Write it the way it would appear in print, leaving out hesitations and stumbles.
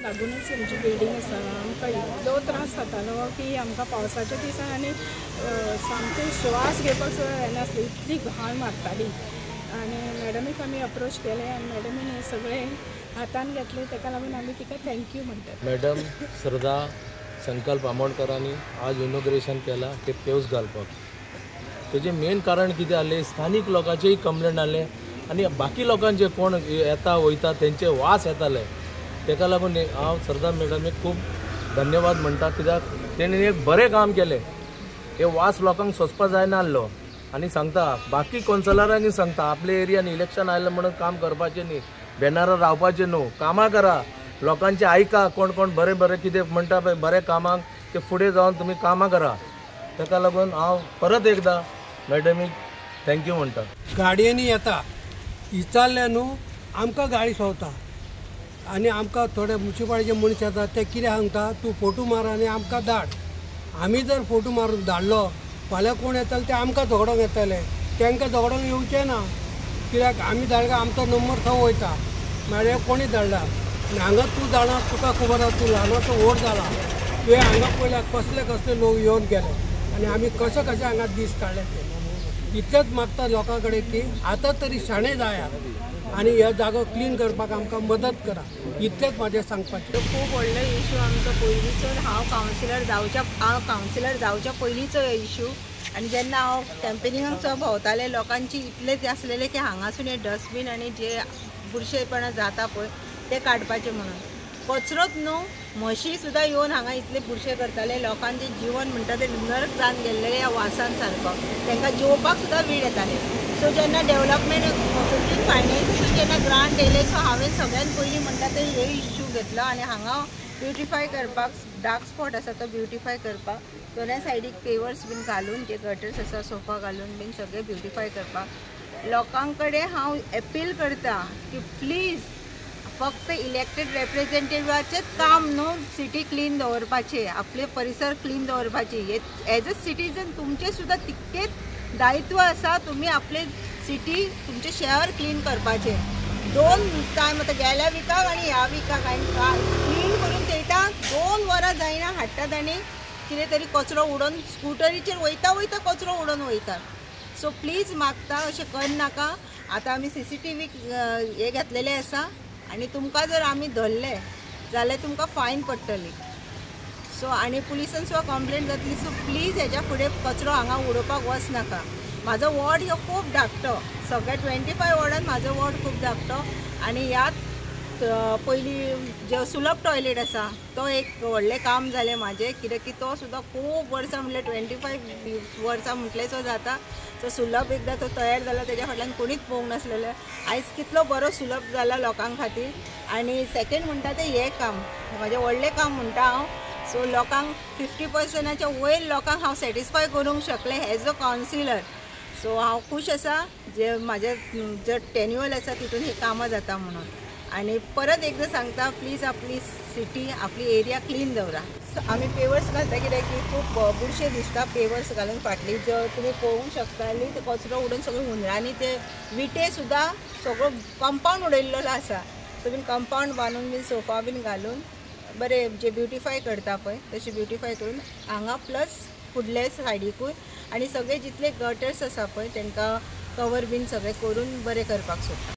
लागूनच आमची बिल्डींग आसा. आमकां इतलो त्रास जातालो की आमकां पावसाच्या दिसान आनी सामकें श्वास घेवपाक सुद्दां जायनासलें, इतली घाण मारताली. आनी मॅडमीक आमी अप्रोच केलें आनी मॅडमीन हें सगळें हातान घेतलें, ताका लागून आमी तिका thank you म्हणटात. मॅडम श्रद्धा संकल्प आमोणकरांनी आज इनॉग्रेशन केलां ते पेवस घालपाक. तेजें मेन कारण कितें जालें, स्थानीक लोकांचेय कंप्लेन आसलें आनी बाकी लोकांचे कोण येता वयता तेंचे वास येताले. तेका लागून हांव श्रद्धा मॅडमीक खूब धन्यवाद म्हणटा, कित्याक तेणें एक बरें काम केलें. हे वास लोकांक सोंसपा जायना आसलो. आनी सांगता बाकी कौन्सिलरांनी सांगता आपले एरियान इलेक्शन आयलें म्हणून काम करपाचें न्ही, बॅनरार रावपाचें न्हू, कामां करा, लोकांचें आयका, कोण कोण बरें बरें कितें म्हणटा पळय बरें कामाक ते फुडें जावन तुमी कामां करा. ताका लागून हांव परत एकदां मॅडमीक thank you म्हणटा. गाडयेंनी येता विचारलें न्हू आमकां गाळी सोंवता आनी आमकां थोडे मुन्सिपालिटीचे मनीस येता ते कितें सांगता, तूं फोटो मार आनी आमकां धाड. आमी जर फोटो मारून धाडलो फाल्यां कोण येतले ते आमकां झगडोंक येतले, तांकां झगडोंक येवचें ना, कित्याक आमी धाडला आमचो नंबर थंय वयता. म्हळ्यार कोणी धाडला आनी हांगा तूं जाणा, तुका खबर आसा, तूं ल्हानाचो व्हड जाला, तुवें हांगा पळयल्या कसले कसले लोक येवन गेले आनी आमी कशे कशे हांगा दीस काडले ते. इतलेंच मागता लोकां कडेन की आतां तरी शाणे जायात आनी ह्यो जागो क्लीन करपाक आमकां मदत करा, इतलेंच म्हाजें सांगपाचें. खूब व्हडलो इशू आमचो पयलींचो. हांव कावन्सिलर जावच्या पयलींचो इशू. आनी जेन्ना हांव कॅम्पेनिंगाक सुद्दां भोंवतालें, लोकांची इतलें आसलेलें की हांगासून हे डस्टबीन आनी जे बुरशेपणां जाता पळय ते काडपाचें म्हणून. कचरोच न्हू, म्हशी सुद्दां येवन हांगा इतले बुरशे करताले, लोकांचें जिवन म्हणटा तें नरक जावन गेल्लें ह्या वासान सारको, तांकां जेवपाक सुद्दां वीड येताले. सो जेन्ना डेवलपमेंट 15 फायनान्सून जेन्ना ग्रांट येयले, सो हांवें सगळ्यान पयलीं म्हणटा ते हे इश्यू घेतलो आनी हांगा ब्युटिफाय करपाक डार्क स्पॉट आसा तो ब्युटिफाय करपाक दोनाय सायडीक पेवर्स बीन घालून, जे गटर्स आसा सोफा घालून बीन सगळें ब्युटिफाय करपाक. लोकां कडेन हांव अपील करता की प्लीज फक्त इलेक्टेड रेप्रेझेंटेटिवाचेंच काम न्हू सिटी क्लीन दवरपाचें, आपले परिसर क्लीन दवरपाचें. हे एज अ सिटीजन तुमचें सुद्दां तितकेंच दायित्व आसा, तुमी आपले सिटी तुमचें शहर क्लीन करपाचें. 2 टायम आतां गेल्या विकाक आनी ह्या विकाक हांवें क्लीन करून थेयता, 2 वरां जायना हाडटात आनी कितें तरी कचरो उडोवन स्कुटरीचेर वयता वयता कचरो उडोवन वयता. सो प्लीज मागता अशें करनाका. आतां आमी CCTV हे घेतलेले आसा आनी तुमकां जर आमी धरले जाल्यार तुमकां फायन पडटली. सो आनी पुलिसान सुद्दां कंप्लेन जातली. सो प्लीज हेज्या फुडें कचरो हांगा उडोवपाक वचनाका. म्हाजो वॉर्ड ह्यो खूब धाकटो, सगळे 25 वॉर्डान म्हाजो वॉर्ड खूब धाकटो. आनी ह्या पयलीं जे सुलभ टॉयलेट आसा तो एक व्हडलें काम जालें म्हाजें, कित्याक की तो सुद्दां खूब वर्सां म्हटल्यार 25 वर्सां म्हटलें सो जाता. तो सुलभ एकदां तो तयार जाला तेज्या फाटल्यान कोणीच पळोवंक नासलेलें. आयज कितलो बरो सुलभ जाला लोकां खातीर. आनी सेकेंड म्हणटा तें हें काम म्हाजें व्हडलें काम म्हणटा हांव. सो लोकांक 50%च्या वयर लोकांक हांव सॅटिस्फाय करूंक शकलें एज अ कावन्सिलर. सो हांव खूश आसा जे म्हाजें जे टेन्युअल आसा तितून ही कामां जाता म्हणून. आनी परत एकदां सांगता, प्लीज आपली सिटी आपली एरिया क्लीन दवरा. आमी पेवर्स घालता कित्याक की खूब बुरशे दिसता पेवर्स घालून. फाटली जर तुमी पळोवंक शकताली ते कचरो उडोवन सगळे हुंदरांनी ते विटे सुद्दां सगळो कंपावंड उडयल्लो आसा. सो बीन कंपावंड बांदून बीन सोफा बीन घालून बरें जे ब्युटिफाय करता पळय तशें ब्युटिफाय करून हांगा प्लस फुडले सायडीकूय आनी सगळे जितले गटर्स आसा पळय तांकां कवर बीन सगळें करून बरें करपाक सोदता.